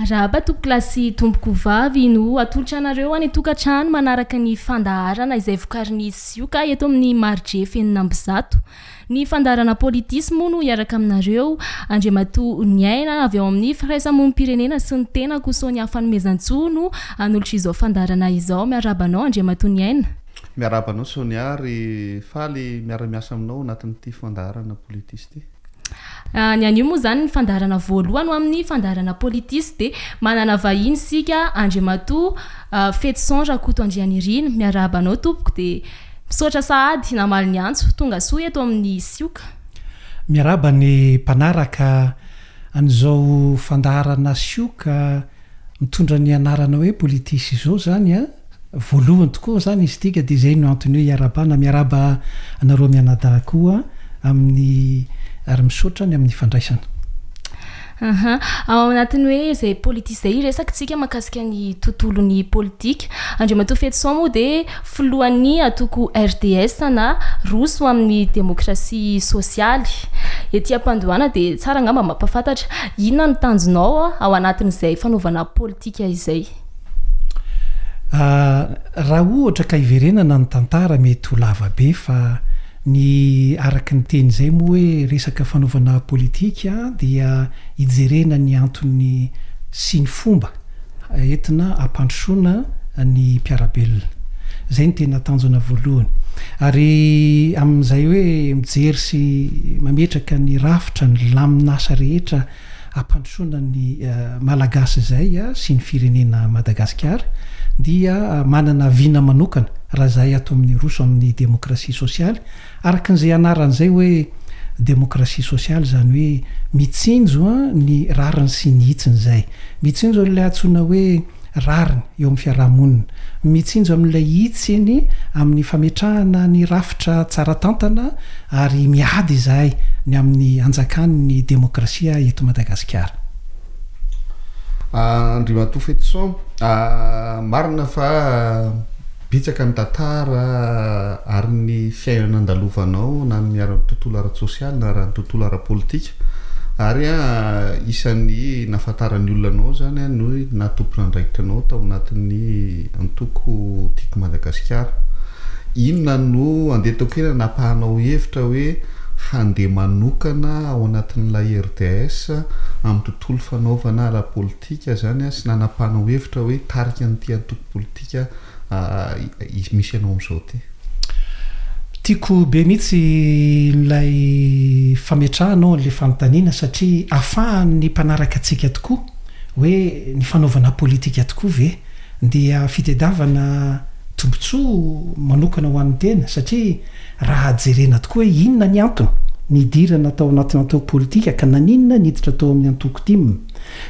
Arahaba tompokolahy sy tompokovavy no atolotra anareo any an-tokantrano manaraka ny fandaharana izay vokarin'ny Sioka eto amin'ny Maridrefy 106. Ny fandaharana Politis moa no hiaraka aminareo, Andriamatoa Niaina avy ao amin'ny Firaisamonim-pirenena sy ny tenako Sonia Fanomezantsoa no hanolotra izao fandaharana izao. Miarahaba anao Andriamatoa Niaina. Miarahaba anao Sonia ary faly miara-miasa aminao anatin'ity fandaharana Politis ity. Ny anio moa izany ny fandaharana voalohany ho amin'ny fandaharana Politis dia manana vahiny isika Andriamatoa Fetison Rakoto Andrianirina. Miarahaba anao tompoko dia Misaotra sahady namaly ny antso. Tonga soa eto amin'ny Sioka. Miarahaba ny mpanaraka an'izao fandaharana Sioka mitondra ny anarana hoe Politis izao izany a! Voalohany tokoa izany izy ity ka dia izay no antony hoe iarahabana. Miarahaba anareo mianadahy koa amin'ny ary misaotra ny amin'ny fandraisana. Aha. Ao anatin'ny hoe izay politique izay hiresaka tsika mahakasika ny tontolon'ny politika. Andriamatoa Fetison moa dia filohan'ny antoko RDS na Roso amin'ny demokrasia sosialy. Ety am-pandohana dia tsara angamba mampahafantatra inona no tanjonao ao anatin'izay fanaovana politika izay. Raha ohatra ka hiverenana ny tantara mety ho lava be fa Ny araka ny teny izay moa hoe resaka fanaovana politika dia hijerena ny antony sy ny fomba entina hampandrosoana ny mpiara-belona. Izay no tena tanjona voalohany. Ary amin'izay hoe mijery sy mametraka ny rafitra, ny lamin'asa rehetra hampandrosoana ny Malagasy izay sy ny firenena Madagasikara dia manana vina manokana raha izahay ato amin'ny Roso amin'ny demokrasia sosialy araka an'izay anarany izay hoe demokrasia sosialy izany hoe mitsinjo ny rariny sy ny hitsiny izay mitsinjo an'ilay antsoina hoe rariny eo amin'ny fiarahamonina, mitsinjo amin'ilay hitsiny amin'ny fametrahana ny rafitra tsara tantana ary miady izahay ny amin'ny hanjakan'ny demokrasia eto Madagasikara. Andriamatoa Fetison, marina fa betsaka ny tantara ary ny fiainana nandalovanao na ny ara-tontolo ara-tsosialy na ara-tontolo ara-politika ary isan'ny nahafantaran'ny olona anao izany ny hoe naha tompon'andraikitra anao tao anatin'ny antoko Tiako Madagasikara. Inona no andeha ataoko hoe nanapahanao hevitra hoe handeha manokana ao anatin'ilay RDS amin'ny tontolo fanaovana ara-politika izany sy nanapahanao hevitra hoe hitarika an'ity antoko politika misy anao amin'izao ity? Tiako be mihitsy ilay fametrahanao an'ilay fanontaniana satria ahafahan'ny mpanaraka antsika tokoa hoe ny fanaovana politika tokoa ve dia fitedavana tombontsoa manokana ho an'ny tena satria raha jerena tokoa hoe inona ny antony nidirana tao anatina antoko politika ka naninona niditra tao amin'ny antoko tim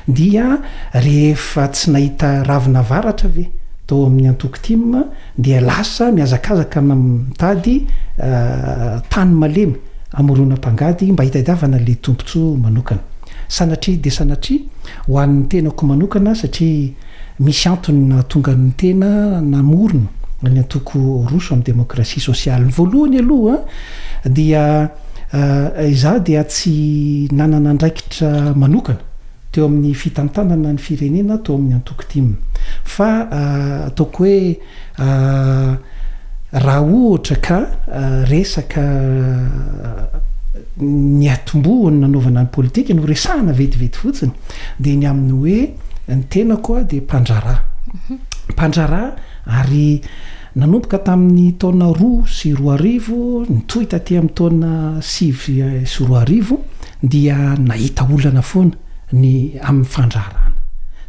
dia rehefa tsy nahita ravina varatra ve tao amin'ny antoko tim dia lasa mihazakazaka mitady tany malemy amoronam-pangady mba hitadiavana ilay tombontsoa manokana. Sanatria dia sanatria ho an'ny tenako manokana satria misy antony nahatonga ny tena namorona ny antoko Roso amin'ny demokrasia sosialy. Ny voalohany aloha dia izaho dia tsy nanana andraikitra manokana teo amin'ny fitantanana ny firenena tao amin'ny antoko tim. Fa ataoko hoe raha ohatra ka resaka niatombohany nanaovana ny politika no resahana vetivety fotsiny dia ny amin'ny hoe ny tenako dia mpandraharaha. Mpandraharaha ary nanomboka tamin'ny taona 2002 nitohy taty amin'ny taona 2009 dia nahita olana foana ny amin'ny fandraharahana.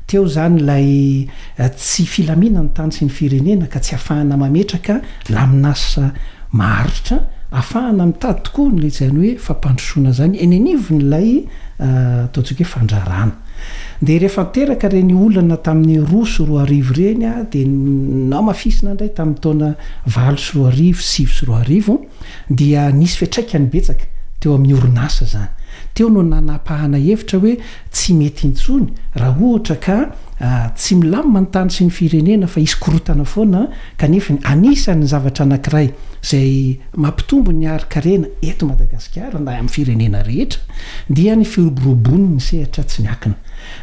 Teo izany ilay tsy filaminan'ny tany sy ny firenena ka tsy afahana mametraka lamin'asa maharitra afahana mitady tokoa ny izany hoe fampandrosoana izany eny anivon'ilay ataontsika hoe fandraharahana. Dia rehefa teraka ireny olana tamin'ny 2002 ireny dia namafisina indray tamin'ny taona 2008, 2009 dia nisy fiantraikany betsaka teo amin'ny orinasa izany. Teo no nanapahana hevitra hoe tsy mety intsony raha ohatra ka tsy milamina ny tany sy ny firenena fa hisy korontana foana kanefa anisan'ny zavatra anankiray izay mampitombo ny harin-karena eto Madagasikara na amin'ny firenena rehetra dia ny firoborobon'ny sehatra tsy miankina.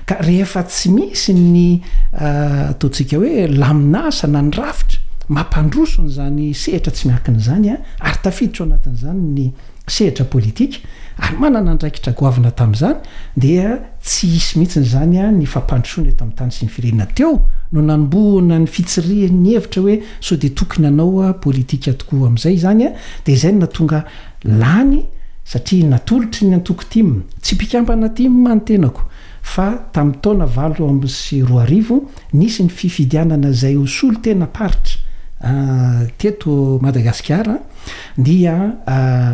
Ka rehefa tsy misy ny ataontsika hoe lamin'asa na ny rafitra mampandroso an'izany sehatra tsy miankina izany ary tafiditra ao anatin'izany ny sehatra politika ary manana andraikitra goavana tamin'izany dia tsy hisy mihitsy izany ny fampandrosoana eto amin'ny tany sy ny firenena. Teo no nanombohana ny fitsirihan'ny hevitra hoe sao dia tokony hanao politika tokoa amin'izay izany dia izay no nahatonga lany satria natolotry ny antoko tim, tsy mpikambana tim ny tenako fa tamin'ny taona 2008 nisy ny fifidianana izay ho solontenam-paritra teto Madagasikara dia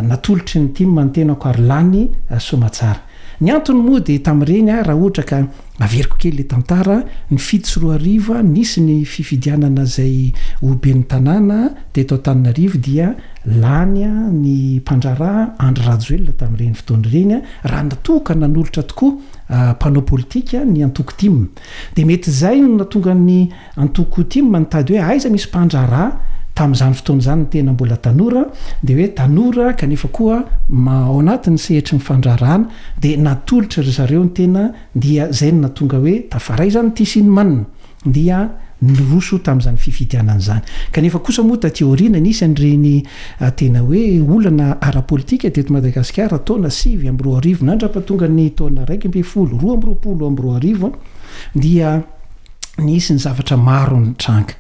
natolotry ny tim ny tenako ary lany soamatsara. Ny antony moa dia tamin'ireny raha ohatra ka averiko kely ilay tantara, ny 2007 nisy ny fifidianana izay ho ben'ny tanàna teto Antananarivo dia lany ny mpandraharaha Andry Rajoelina tamin'ireny fotoana ireny raha toa ka nanolotra tokoa mpanao politika ny antoko tim. Dia mety izay no nahatonga ny Antoko tim nitady hoe aiza misy mpandraharaha, tamin'izany fotoana izany ny tena mbola tanora, dia hoe tanora kanefa koa ao anatin'ny sehatry ny fandraharahana, dia natolotry ry zareo ny tena dia izay no nahatonga hoe tafaray izany ity sy ny manina, dia niroso tamin'izany fifidianana izany. Kanefa kosa moa taty aoriana nisy an'ireny tena hoe olana ara-politika teto Madagasikara taona 2009 nandrapatonga ny taona 2011 2022 dia nisy ny zavatra maro nitranga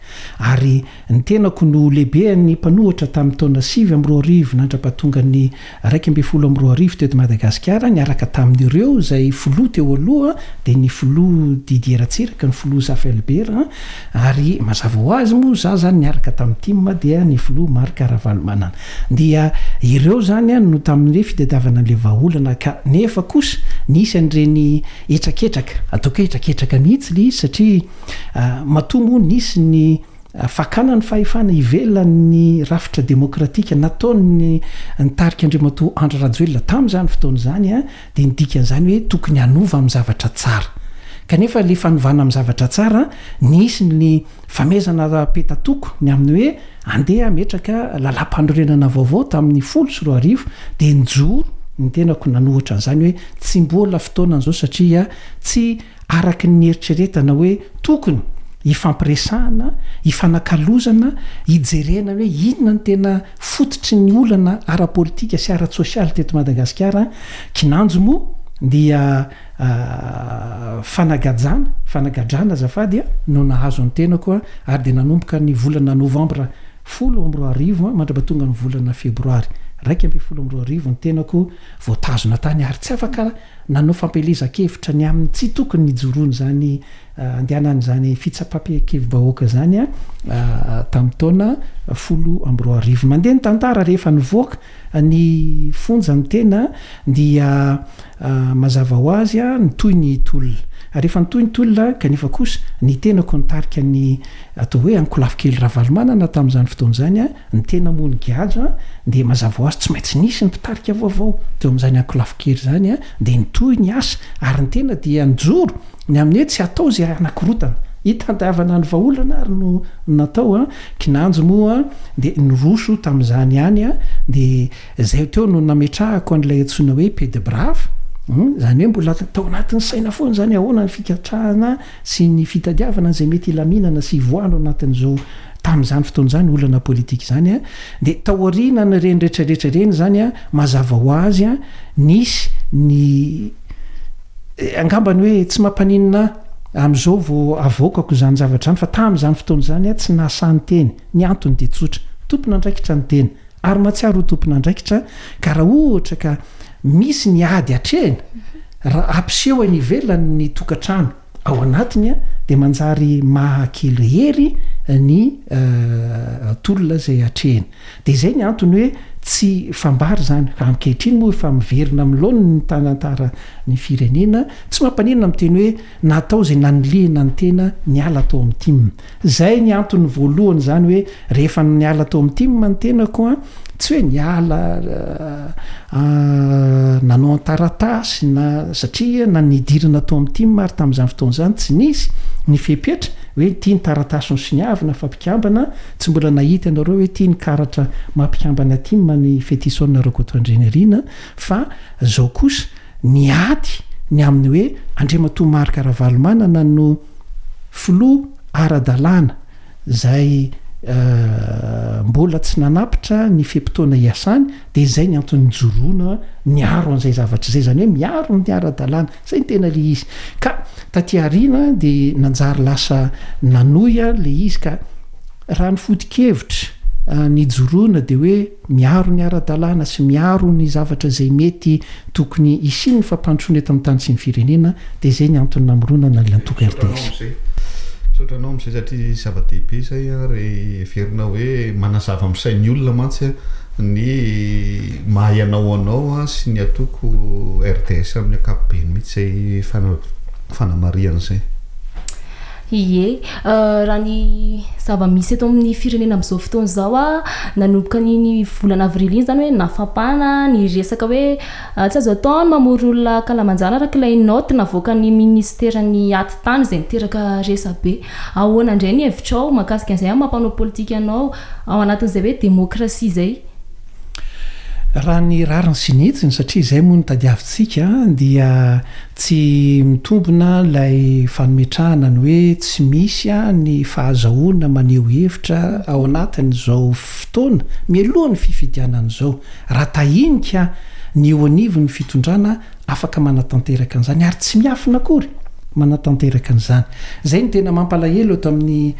ary ny tenako no lehibean'ny mpanohatra tamin'ny taona 2009 nandrapatonga ny 2011 teto Madagasikara niaraka tamin'ireo izay filoha teo aloha dia ny filoha Didier Ratsiraka, ny filoha Zafy Albert ary mazava ho azy moa za zany niaraka tamin'ny tim dia ny filoha Marc Ravalomanana dia ireo zany no tamin'ny fitadiavana an'ilay vahaolana ka nefa kosa nisy an'ireny Hetraketraka, ataoko hoe hetraketraka mihitsy ilay izy satria matoa moa nisy ny fakana ny fahefana ivelan'ny rafitra demokratika nataon'ny nitarika Andriamatoa Andry Rajoelina tamin'izany fotoana izany dia ny dikan'izany hoe tokony hanova amin'ny zavatra tsara. Kanefa ilay fanovana amin'ny zavatra tsara, nisy ny famehezana petatoko ny amin'ny hoe andeha hametraka lalàmpanorenana vaovao tamin'ny 2010 dia nijoro ny tenako nanohitra an'izany hoe tsy mbola fotoanany izao satria tsy araky ny nieritreretana hoe tokony hifampiresahana, hifanakalozana, hijerena hoe inona no tena fototry ny olana ara-politika sy ara-tsosialy teto Madagasikara, kinanjo moa dia Fanagajana, fanagadrana azafady a, no nahazo ny tenako a, ary dia nanomboka ny volana novambra 2010 mandrapatonga ny volana febroary 2011 ny tenako voatazona tany ary tsy afaka nanao fampielezan-kevitra ny amin'ny tsy tokony nijoroan'izany andehanan'izany fitsapam-kevi-bahoaka izany a tamin'ny taona 2010. Mandeha ny tantara rehefa nivoaka ny fonja ny tena dia Mazava ho azy, nitohy ny tolona. Ary rehefa nitohy ny tolona, kanefa kosa ny tenako nitarika ny atao hoe ankolafy kely Ravalomanana tamin'izany fotoana izany, ny tena moa nigadra, dia mazava ho azy tsy maintsy nisy ny mpitarika vaovao teo amin'izany ankolafy kely izany, dia nitohy ny asa, ary ny tena dia nijoro ny amin'ny hoe tsy hatao izay hanakorotana. Hitadiavana ny vahaolana ary no natao, kinanjo moa dia niroso tamin'izany ihany, dia Izay teo no nametrahako an'ilay antsoina hoe paix de brave, izany hoe mbola tao anatin'ny saina foana izany ahoana ny fikatrahana sy ny fitadiavana an'izay mety hilaminana sy hivoahana ao anatin'izao tamin'izany fotoana izany olana politika izany. Dia taorianan'ireny rehetrarehetra ireny izany, mazava ho azy, nisy ny angambany hoe tsy mampaninona ahy amin'izao vao avoakako izany zavatra izany fa tamin'izany fotoana izany aho tsy nahasahy niteny. Ny antony dia tsotra, tompon'andraikitra ny tena. Ary mahatsiaro ho tompon'andraikitra ka raha ohatra ka misy ny ady atrehina, raha ampiseho any ivelany ny tokantrano ao anatiny dia manjary mahakely hery ny tolona izay atrehina. Dia izay ny antony hoe tsy fambara izany. Fa ankehitriny moa efa miverina amin'ny laoniny ny tantara ny firenena, tsy mampaninona miteny hoe natao izay nanilihina ny tena niala tao amin'ny tim. Izay ny antony voalohany izany hoe rehefa niala tao amin'ny tim ny tenako an, Tsy hoe niala nanao an-taratasy na satria na nidirana tao amin'ny tim ary tamin'izany fotoana izany tsy nisy ny fepetra hoe ity ny taratasy nosoniavina fa mpikambana, tsy mbola nahita ianareo hoe ity ny karatra maha mpikambana tim an'i Fetison Rakotoandrianirina fa izao kosa niady ny amin'ny hoe Andriamatoa Marc Ravalomanana no filoha ara-dalàna izay mbola tsy nanapitra ny fe-potoana iasany dia izay ny antony nijoroana niaro an'izay zavatra izay, izany hoe miaro ny ara-dalàna, izay no tena ilay izy. Ka taty aoriana dia nanjary lasa nanohy ilay izy ka raha ny foto-kevitra nijoroana dia hoe miaro ny ara-dalàna sy miaro ny zavatra izay mety tokony hisian'ny fampandrosoana eto amin'ny tany sy ny firenena dia izay ny antony namoronana ny antoko RTS. Misaotra anao amin'izay satria zava-dehibe izay ary heverina hoe manazava amin'ny sain'ny olona mantsy ny maha ianao anao sy ny antoko RTS amin'ny ankapobeny mihitsy izay fanamarihana izay. Ie, raha ny zava-misy eto amin'ny firenena amin'izao fotoana izao, nanomboka an'iny volana avrily iny izany hoe nafampana ny resaka hoe tsy azo atao ny mamory olona ankalamanjana araka ilay naoty navoakan'ny minisiteran'ny atitany izay niteraka resabe. Ahoana indray ny hevitrao mahakasika an'izay amin'ny maha mpanao politika anao ao anatin'izay hoe demokrasia izay? Raha ny rariny sy ny hitsiny, satria izay moa no tadiavintsika, dia tsy mitombina ilay fanometrahana ny hoe tsy misy ny fahazahoana maneho hevitra ao anatin'izao fotoana mialoha ny fifidianana izao. Raha tahinika ny eo anivon'ny fitondrana afaka manatanteraka an'izany ary tsy miafina akory manatanteraka an'izany. Izay no tena mampalahelo eto amin'ny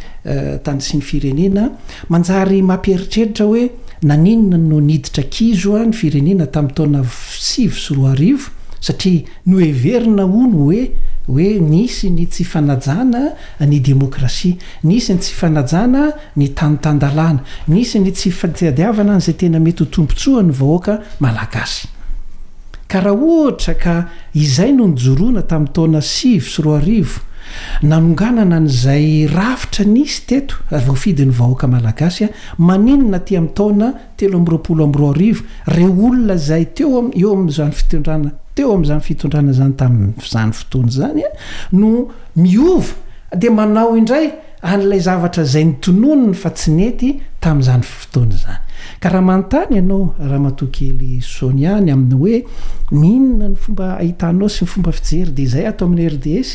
tany sy ny firenena. Manjary mampieritreritra hoe naninona no niditra kizo ny firenena tamin'ny taona 2009 satria noheverina hono hoe hoe nisy ny tsy fanajana ny demokrasia, nisy ny tsy fanajana ny tany tan-dalàna, nisy ny tsy fitadiavana an'izay tena mety ho tombontsoan'ny vahoaka malagasy. Ka raha ohatra ka izay no nijoroana tamin'ny taona 2009, nanonganana an'izay rafitra nisy teto ary voafidin'ny vahoaka malagasy, maninona aty amin'ny taona 2023 ireo olona izay teo eo amin'izany fitondrana teo amin'izany fitondrana izany tamin'izany fotoana izany no miova dia manao indray an'ilay zavatra izay notononiny fa tsy nety tamin'izany fotoana izany. Ka raha manontany ianao Ramatoa kely Sonia ny amin'ny hoe inona ny fomba ahitanao sy ny fomba fijery dia izay ato amin'ny RDS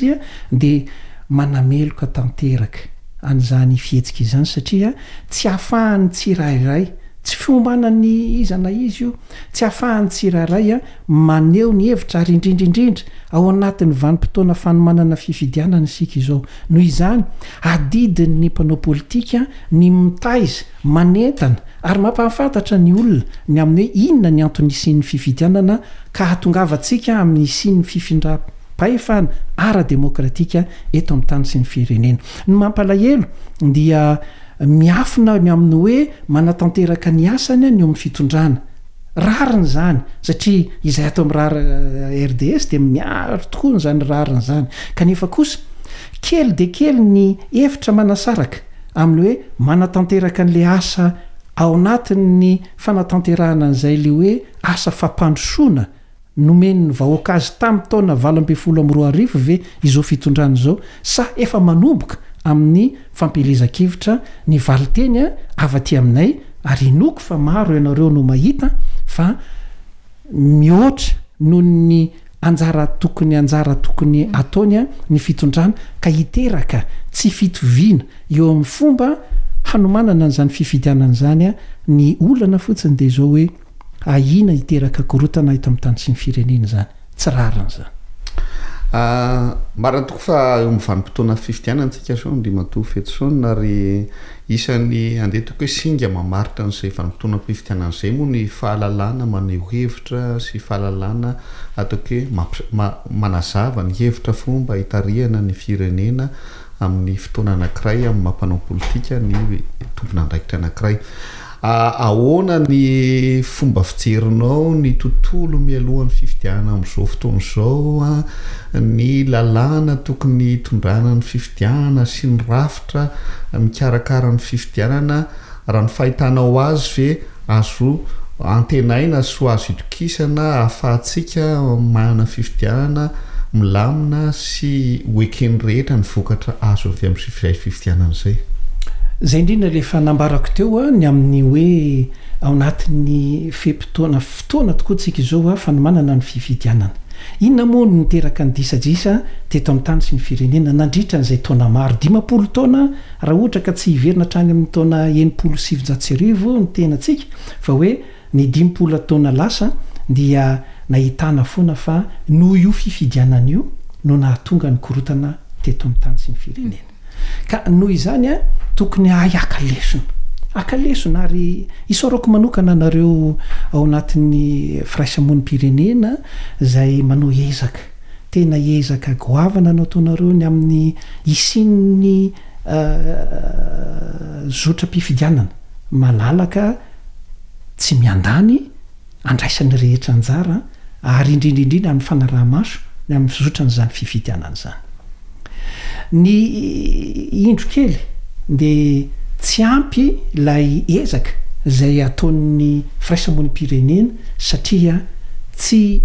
dia manameloka tanteraka an'izany fihetsika izany satria tsy ahafahan'ny tsirairay, tsy fiomanan'ny iza na iza io, tsy ahafahan'ny tsirairay maneho ny hevitra ary indrindra indrindra ao anatin'ny vanim-potoana fanomanana fifidianana isika izao. Noho izany, adidin'ny mpanao politika ny mitaiza, manentana ary mampahafantatra ny olona ny amin'ny hoe inona ny antony hisian'ny fifidianana ka hahatongavantsika amin'ny hisian'ny fifindram-pahefana ara-demokratika eto amin'ny tany sy ny firenena. Ny mampalahelo dia miafina ny amin'ny hoe manatanteraka ny asany ny eo amin'ny fitondrana. Rariny izany, satria izay ato amin'ny rar RDS dia miaro tokoa an'izany rariny izany. Kanefa kosa, kely dia kely ny efitra manasaraka amin'ny hoe manatanteraka an'ilay asa ao anatin'ny fanatanterahana an'izay ilay hoe asa fampandrosoana Nomen'ny vahoaka azy tamin'ny taona 2018 ve izao fitondrana izao sa efa manomboka amin'ny fampielezan-kevitra ny valinteny avy aty aminay ary inoako fa maro ianareo no mahita fa mihoatra noho ny anjara tokony anjara tokony ataony ny fitondrana ka hiteraka tsy fitoviana eo amin'ny fomba hanomanana an'izany fifidianana izany ny olana fotsiny dia izao hoe Ahiana hiteraka korontana eto amin'ny tany sy ny firenena izany. Tsy rariny izany. Marina tokoa fa eo amin'ny vanim-potoana fifidianana isika izao Andriamatoa Fetison ary isan'ny andeha ataoko hoe singa mamaritra an'izay vanim-potoanam-pifidianana izay moa ny fahalalana maneho hevitra sy fahalalana ataoko hoe manazava ny hevitra fomba hitarihana ny firenena amin'ny fotoana anankiray amin'ny maha mpanao politika ny tompon'andraikitra anankiray. Ahoana ny fomba fijerinao ny tontolo mialohan'ny fifidianana amin'izao fotoana izao, ny lalàna tokony hitondrana ny fifidianana sy ny rafitra mikarakara ny fifidianana, raha ny fahitanao azy ve azo antenaina sy ho azo itokisana ahafahantsika manana fifidianana milamina sy ho eken'ny rehetra ny vokatra azo avy amin'izay fifidianana izay. Izay indrindra ilay efa nambarako teo ny amin'ny hoe ao anatin'ny fe-potoana, fotoana tokoa tsika izao fanomanana ny fifidianana. Inona moa no niteraka ny disadisa teto amin'ny tany sy ny firenena nandritra an'izay taona maro, 50 taona raha ohatra ka tsy hiverina hatrany amin'ny taona 1960 ny tenantsika fa hoe ny 50 taona lasa dia nahitana foana fa noho io fifidianana io no nahatonga ny korontana teto amin'ny tany sy ny firenena. Ka noho izany tokony hahay haka lesona. Haka lesona ary isaorako manokana anareo ao anatin'ny firaisamonim-pirenena izay manao ezaka, tena ezaka goavana no ataonareo ny amin'ny hisian'ny zotram-pifidianana malalaka tsy miandany, andraisan'ny rehetra anjara ary indrindra indrindra amin'ny fanaraha-maso ny amin'ny fizotran'izany fifidianana izany. Ny indro kely dia tsy ampy ilay ezaka izay ataon'ny firaisamonim-pirenena satria tsy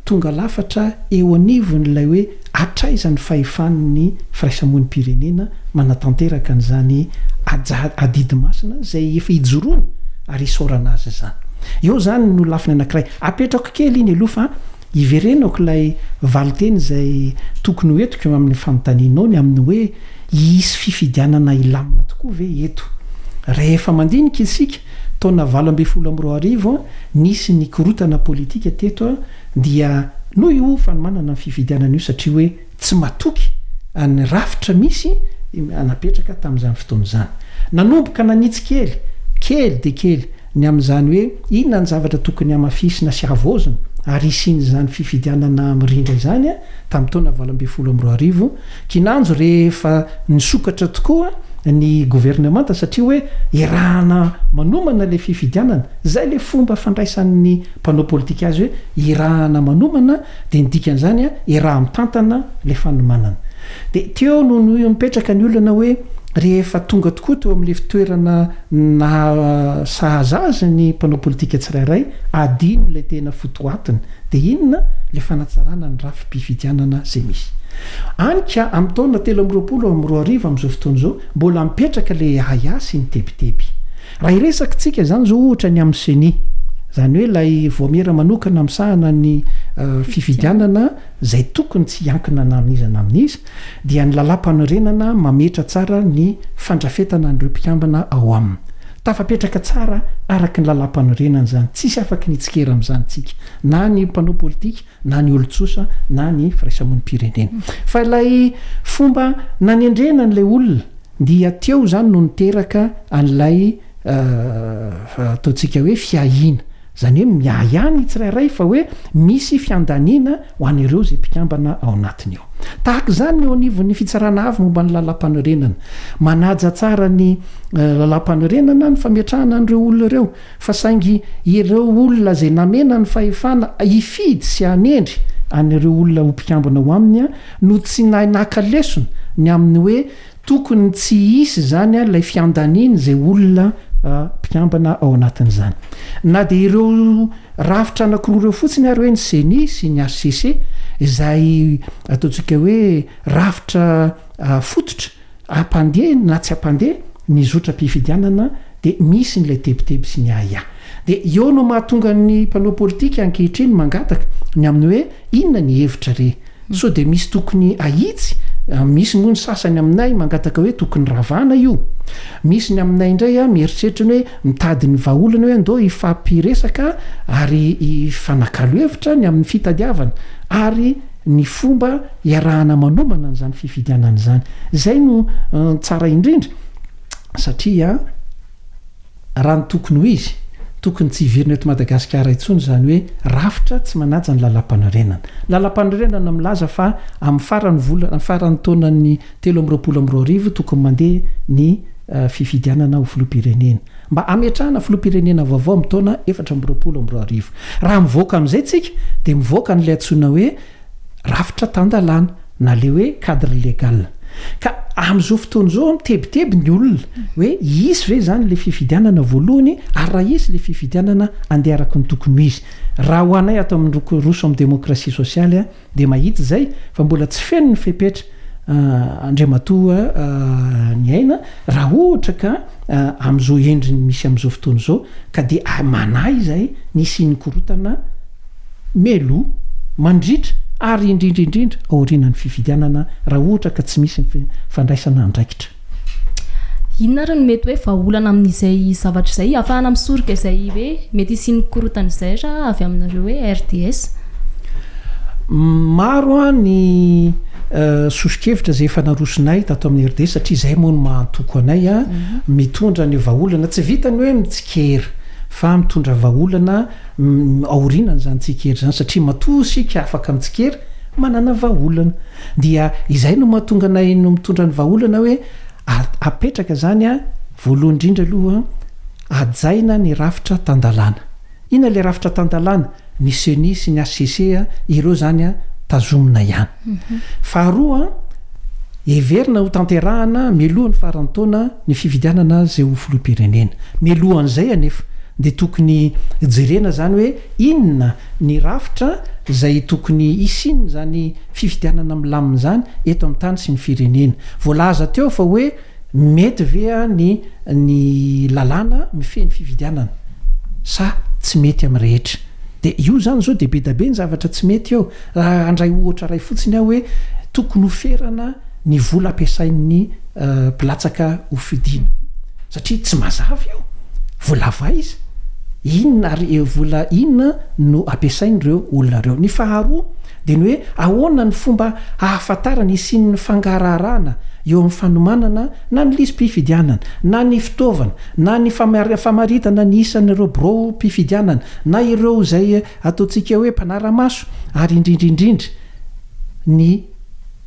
tonga lafatra eo anivon'ilay hoe Hatraiza ny fahefan'ny firaisamonim-pirenena manatanteraka an'izany adidy masina izay efa ijoroany ary isaorana azy izany? Eo izany no lafiny anankiray. Apetrako kely iny aloha fa hiverenako ilay valinteny izay tokony ho entiko amin'ny fanontanianao ny amin'ny hoe hisy fifidianana hilamina tokoa ve eto? Rehefa mandinika isika, taona 2018 nisy ny korontana politika teto, dia noho io fanomanana ny fifidianana io satria hoe tsy matoky ny rafitra misy napetraka tamin'izany fotoana izany. Nanomboka nanitsy kely, kely dia kely, ny amin'izany hoe inona ny zavatra tokony hamafisina sy havaozina ary hisian'izany fifidianana mirindra izany tamin'ny taona 2018, kinanjo rehefa nisokatra tokoa ny governemanta satria hoe iarahana manomana ilay fifidianana, izay ilay fomba fandraisan'ny mpanao politika azy hoe irahana manomana dia ny dikan'izany iraha-mitantana ilay fanomanana. Dia teo no nipetraka ny olana hoe rehefa tonga tokoa teo amin'ilay fitoerana naha sahaza azy ny mpanao politika tsirairay, adino ilay tena fotoatiny. Dia inona? Ilay fanatsarana ny rafi-pifidianana izay misy. Any ka amin'ny taona 2023 amin'izao fotoana izao, mbola mipetraka ilay ahiahy sy ny tebiteby. Raha hiresaka tsika izany izao ohatra ny amin'ny ceni, izany hoe ilay vaomiera manokana misahana ny fifidianana izay tokony tsy hiankina na amin'iza na amin'iza, dia ny lalàmpanorenana mametra tsara ny fandrafetana an'ireo mpikambana ao aminy. Tafapetraka tsara araka ny lalàmpanorenana izany, tsisy afaky ny hitsikera amin'izany tsika, na ny mpanao politika na ny olon-tsosa na ny firaisamonim-pirenena. Fa ilay fomba nanendrena an'ilay olona, Dia teo izany no niteraka an'ilay ataontsika hoe fiahiana. Izany hoe miahiahy ny tsirairay fa hoe misy fiandaniana ho an'ireo izay mpikambana ao anatiny ao. Tahaka izany ny eo anivon'ny Fitsarana Avo momba ny Lalàmpanorenana. Manaja tsara ny Lalàmpanorenana ny fametrahana an'ireo olona ireo. Fa saingy ireo olona izay namena ny fahefana hifidy sy hanendry an'ireo olona ho mpikambana ao aminy no tsy nahay naka lesona ny amin'ny hoe tokony tsy hisy izany ilay fiandaniana izay olona mpikambana ao anatin'izany. Na dia ireo rafitra anankiroa ireo fotsiny ary hoe ny ceni sy ny hcc izay ataontsika hoe rafitra fototra hampandeha na tsy hampandeha ny zotram-pifidianana dia misy ny ilay tebiteby sy ny ahiahy. Dia eo no mahatonga ny mpanao politika ankehitriny mangataka ny amin'ny hoe inona ny hevitra re? Sao dia misy tokony ahitsy? Misy moa ny sasany aminay mangataka hoe tokony ravana io. Misy ny aminay indray mieritreritra ny hoe mitady ny vahaolana hoe andao hifampiresaka ary hifanakalo hevitra ny amin'ny fitadiavana ary ny fomba iarahana manomana an'izany fifidianana izany. Izay no tsara indrindra satria raha ny tokony ho izy, tokony tsy hiverina eto Madagasikara intsony izany hoe rafitra tsy manaja ny lalàmpanorenana. Ny lalàmpanorenana milaza fa amin'ny faran'ny volana, faran'ny taonan'ny 2023 tokony mandeha ny fifidianana ho filoham-pirenena. Mba hametrahana filoham-pirenena vaovao amin'ny taona 2024. Raha mivoaka amin'izay tsika dia mivoaka an'ilay antsoina hoe rafitra tan-dalàna na le hoe cadre légal. Ka amin'izao fotoana izao mitebiteby ny olona hoe hisy ve izany ilay fifidianana voalohany ary raha hisy ilay fifidianana andeha araka ny tokony ho izy. Raha ho anay ato amin'ny Roso amin'ny demokrasia sosialy dia mahita izay fa mbola tsy feno ny fepetra Andriamatoa Niaina raha ohatra ka amin'izao endriny misy amin'izao fotoana izao ka dia manahy izahay ny hisian'ny korontana Meloa, mandritra ary indrindra indrindra aorianan'ny fifidianana raha ohatra ka tsy misy ny fandraisana andraikitra. Inona ary no mety hoe vahaolana amin'izay zavatra izay ahafahana misoroka izay hoe mety hisian'ny korontana izay raha avy aminareo hoe RDS? Maro ny soso-kevitra izay efa narosonay tato amin'ny RDS satria izay moa no maha antoko anay mitondra ny vahaolana. Tsy vitan'ny hoe mitsikera fa mitondra vahaolana aorianan'izany tsikera izany satria matoa isika afaka mitsikera manana vahaolana dia izay no mahatonga anay no mitondra ny vahaolana hoe apetraka izany a voalohany indrindra aloha hajaina ny rafitra tan-dalàna. Inona ilay rafitra tan-dalàna? Ny ceni sy ny HCC ireo izany tazomina ihany. Faharoa, heverina ho tanterahana mialoha ny faran'ny taona ny fifidianana izay ho filoham-pirenena. Mialohan'izay anefa dia tokony jerena izany hoe inona ny rafitra izay tokony hisian'izany fifidianana milamina izany eto amin'ny tany sy ny firenena. Voalaza teo fa hoe mety ve ny ny lalàna mifehy ny fifidianana sa tsy mety amin'ny rehetra. Dia io izany izao dia be da be ny zavatra tsy mety eo. Raha handray ohatra iray fotsiny aho hoe tokony ho ferana ny vola ampiasain'ny mpilatsaka ho fidiana satria tsy mazava io, vola avy aiza, inona ary vola inona no ampiasain'ireo olona ireo. Ny faharoa dia ny hoe ahoana ny fomba ahafantarana hisian'ny fangaraharahana eo amin'ny fanomanana na ny lisi-pifidianana na ny fitaovana na ny famaritana ny isan'ireo biraom-pifidianana na ireo izay ataontsika hoe mpanara-maso ary indrindra indrindra ny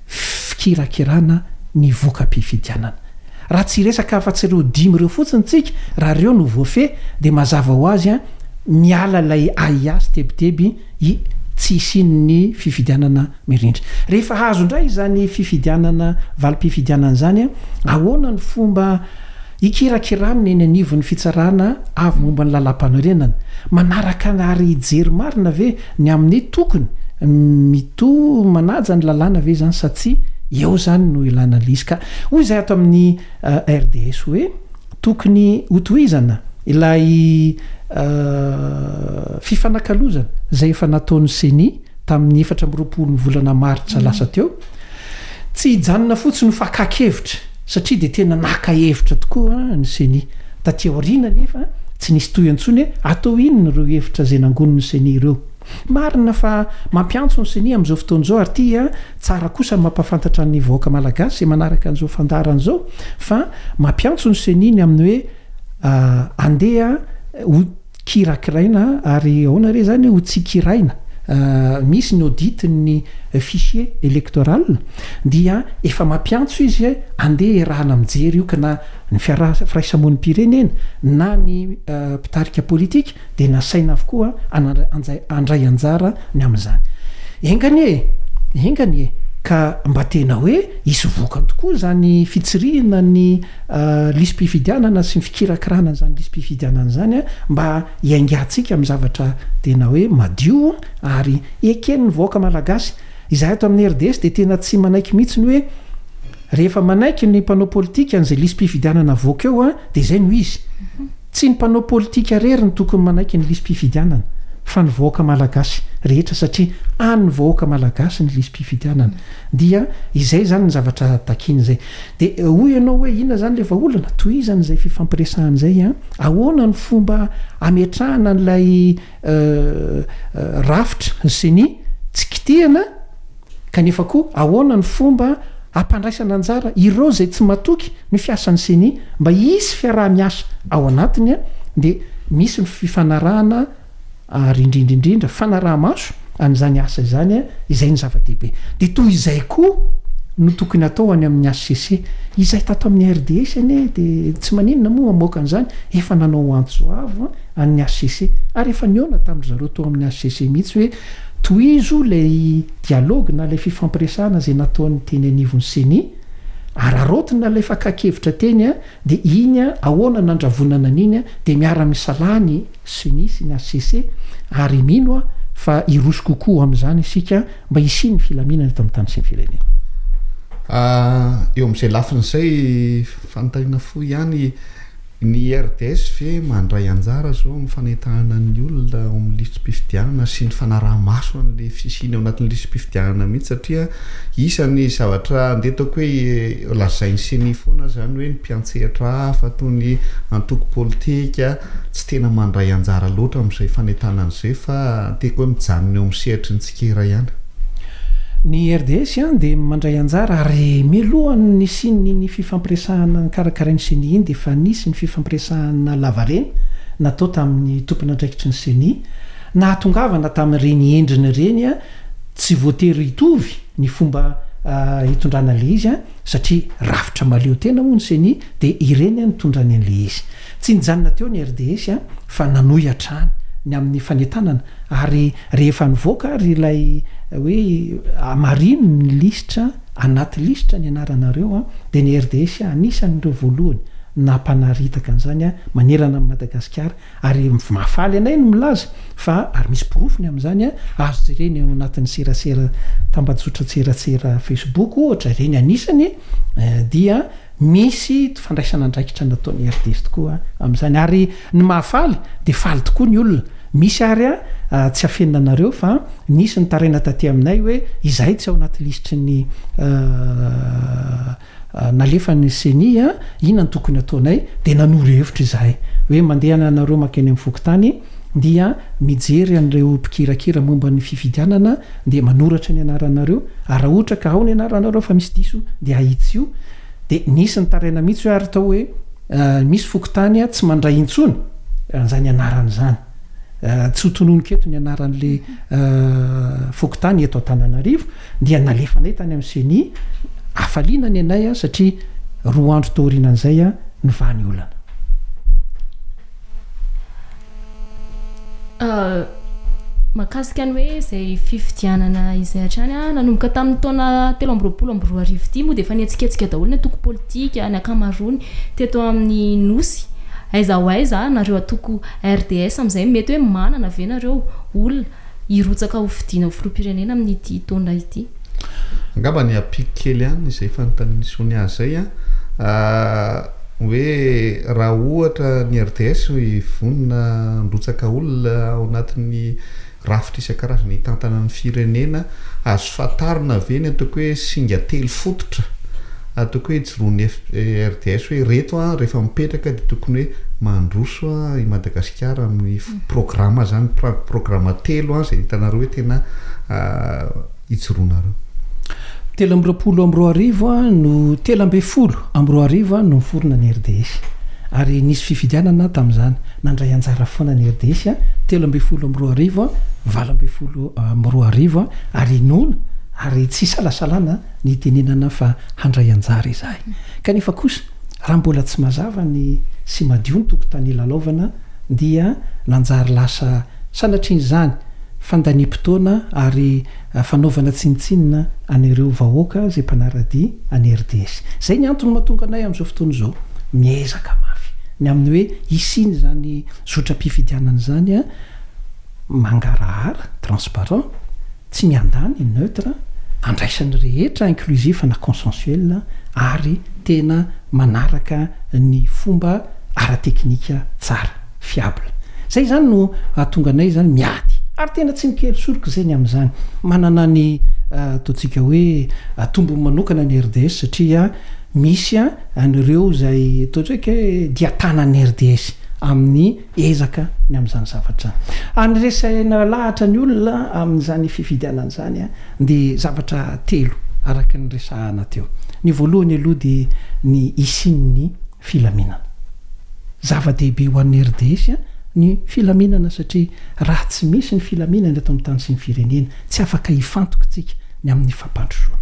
fikirakirana ny voka-pifidianana. Raha tsy hiresaka afa-tsy ireo dimy ireo fotsiny tsika, raha ireo no voafehy dia mazava ho azy miala ilay ahiahy sy tebiteby i tsy hisian'ny fifidianana mirindra. Rehefa azo indray izany fifidianana valim-pifidianana izany, ahoana ny fomba Hikirakirany ny eny anivon'ny fitsarana avo momba ny lalàmpanorenana. Manaraka ary hijery marina ve ny amin'ny tokony mito manaja ny lalàna ve izany sa tsia? Eo izany no ilana an'ilay izy. Ka hoy izahay ato amin'ny RDS hoe tokony hotohizana ilay fifanakalozana izay efa nataon'ny Ceni tamin'ny 24 ny volana martsa lasa teo. Tsy hijanona fotsiny ho fakan-kevitra satria dia tena naka hevitra tokoa ny Ceni. Taty aoriana anefa tsy nisy tohiny intsony hoe atao inona ireo hevitra izay nangonin'ny Ceni ireo. Marina fa mampiantso ny Ceni amin'izao fotoana izao ary ity tsara kosa ny mampahafantatra ny vahoaka malagasy izay manaraka an'izao fandaharana izao fa mampiantso ny Ceni ny amin'ny hoe andeha ho kirakiraina ary ahoana re zany ho tsikiraina misy ny audit ny fichier electoral dia efa mampiantso izy hoe andeha iarahana mijery io ka na ny fiaraha-firaisamonim-pirenena na ny mpitarika politika dia nasaina avokoa handray anjara ny amin'izany. Enga anie e! Enga anie ka mba tena hoe hisy vokany tokoa izany fitsirihina ny lisi-pifidianana sy ny fikirakirana an'izany lisi-pifidianana izany mba hiaingantsika amin'ny zavatra tena hoe madio ary eken'ny vahoaka malagasy. Izahay ato amin'ny RDS dia tena tsy manaiky mihitsy ny hoe rehefa manaiky ny mpanao politika an'izay lisi-pifidianana avoaka eo dia izay no izy. Tsy ny mpanao politika irery no tokony manaiky ny lisi-pifidianana fa ny vahoaka malagasy rehetra satria an'ny vahoaka malagasy ny lisi-pifidianana. Dia izay izany ny zavatra takiana izay. Dia hoy ianao hoe inona izany ilay vahaolana? Tohizana izay fifampiresahana izay an! Ahoana ny fomba hametrahana an'ilay rafitra, ny ceni, tsy kitihana kanefa koa ahoana ny fomba hampandraisana anjara ireo izay tsy matoky ny fiasan'ny ceni mba hisy fiaraha-miasa ao anatiny an! Dia misy ny fifanarahana ary indrindra indrindra fanaraha-maso an'izany asa izany izay ny zava-dehibe. Dia toy izay koa no tokony atao any amin'ny HCC. Izay tato amin'ny RDS anie dia tsy maninona moa hamoaka an'izany, efa nanao antso avo an'ny HCC ary efa nihaona tamin-dry zareo tao amin'ny HCC mihitsy hoe tohizo ilay dialogue na ilay fifampiresahana izay nataon'ny teny anivon'ny Ceni. Araraotina ilay fakan-kevitra teny dia iny ahoana nandravonana an'iny dia miara-misalahy ny Ceni sy ny hcc ary mino aho fa hiroso kokoa ho amin'izany isika mba hisian'ny filaminana eto amin'ny tany sy ny firenena. Eo amin'izay lafiny izay, fanontaniana fohy ihany, Ny RDS ve mandray anjara zao amin'ny fanentanana ny olona ao amin'ny lisi-pifidianana sy ny fanaraha-maso an'le fisiany ao anatin'ny lisi-pifidianana mihitsy satria isan'ny zavatra andeha ataoko hoe lazain'ny ceni foana zany hoe ny mpiantsehatra hafa toy ny antoko politika tsy tena mandray anjara loatra amin'izay fanentanana izay fa tiako hoe mijanona eo amin'ny sehatry ny tsikera ihany. Ny RDS dia mandray anjara ary mialohan'ny nisian'iny fifampiresahana nokarakarain'ny Ceni iny dia efa nisy ny fifampiresahana lavareny natao tamin'ny tompon'andraikitry ny Ceni nahatongavana tamin'ireny endriny ireny tsy voatery hitovy ny fomba hitondrana ilay izy satria rafitra mahaleo tena moa ny Ceni dia ireny nitondrany an'ilay izy. Tsy nijanona teo ny RDS fa nanohy hatrany ny amin'ny fanentanana Ary rehefa nivoaka ary ilay hoe hamarino ny lisitra, anaty lisitra ny anaranareo dia ny RDS anisan'ireo voalohany nampanaritaka an'izany manerana an'i Madagasikara ary mahafaly anay ny milaza fa ary misy porofo ny amin'izany azo jerena eo anatin'ny serasera tambajotran-tseratsera Facebook ohatra ireny anisany dia Misy fandraisana andraikitra nataon'ny RDS tokoa amin'izany ary ny mahafaly dia faly tokoa ny olona. Misy ary tsy afenina anareo fa nisy nitaraina taty aminay hoe izahay tsy ao anaty lisitry ny nalefan'ny ceni, inona no tokony hataonay? Dia nanoro hevitra izahay hoe mandehana ianareo mankeny amin'ny fokontany dia mijery an'ireo mpikirakira momba ny fifidianana dia manoratra ny anaranareo ary raha ohatra ka ao ny anaranareo fa misy diso dia ahitsio dia nisy nitaraina mihitsy hoe ary tao hoe misy fokontany tsy mandray intsony an'izany anarana izany tsy ho tononiko eto ny anaran'le fokontany eto Antananarivo dia nalefanay tany amin'ny ceni hafaliana ny anay satria roa andro taorianan'izay nivaha ny olana. Mahakasika ny hoe izay fifidianana izay hatrany, nanomboka tamin'ny taona 2023 ity moa dia efa nihetsiketsika daholo ny antoko politika, ny ankamaroany teto amin'ny Nosy. Aiza ho aiza nareo antoko RDS amin'izay? Mety hoe manana ve nareo olona hirotsaka ho fidiana ho filoham-pirenena amin'ity taona ity? Angamba ny ampiako kely ihany izay fanontanian'i Sonia izay an, hoe raha ohatra ny RDS vonona handrotsaka olona ao anatin'ny rafitra isan-karazany hitantana ny firenena, azo fantarina ve ny ataoko hoe singa telo fototra ataoko hoe ijoroan'ny RDS hoe ireto an rehefa mipetraka dia tokony hoe mandroso i Madagasikara amin'ny programa zany, programa telo izay hitanareo hoe tena ijoroanareo. 2023 no 2013 no niforona ny RDS ary nisy fifidianana tamin'izany, nandray anjara foana ny RDS 2013, 2018 ary inoana ary tsy isalasalana ny hitenenana fa handray anjara izahay. Kanefa kosa raha mbola tsy mazava ny sy madio ny tokotany hilalaovana dia nanjary lasa sanatrian'izany fandaniam-potoana ary fanaovana tsinontsinona an'ireo vahoaka izay mpanara-dia an'i RDS. Izay ny antony mahatonga anay amin'izao fotoana izao miezaka mafy ny amin'ny hoe hisian'izany zotram-pifidianana izany mangarahara, transparent, tsy miandany, neutre, andraisan'ny rehetra, inclusif na consensuel, ary tena manaraka ny fomba ara-teknika tsara, fiable. Izay izany no hahatonga anay izany miady, ary tena tsy mikely soroka izay ny amin'izany. Manana ny ataontsika hoe tombony manokana ny RDS satria misy an'ireo izay ataontsika hoe dian-tanan'ny RDS amin'ny ezaka ny amin'izany zavatra izany. Andresena lahatra ny olona amin'izany fifidianana izany dia zavatra telo araka ny resahana teo. Ny voalohany aloha dia ny hisian'ny filaminana. Zava-dehibe ho an'ny RDS ny filaminana satria raha tsy misy ny filaminana eto amin'ny tany sy ny firenena, tsy afaka hifantoka isika ny amin'ny fampandrosoana.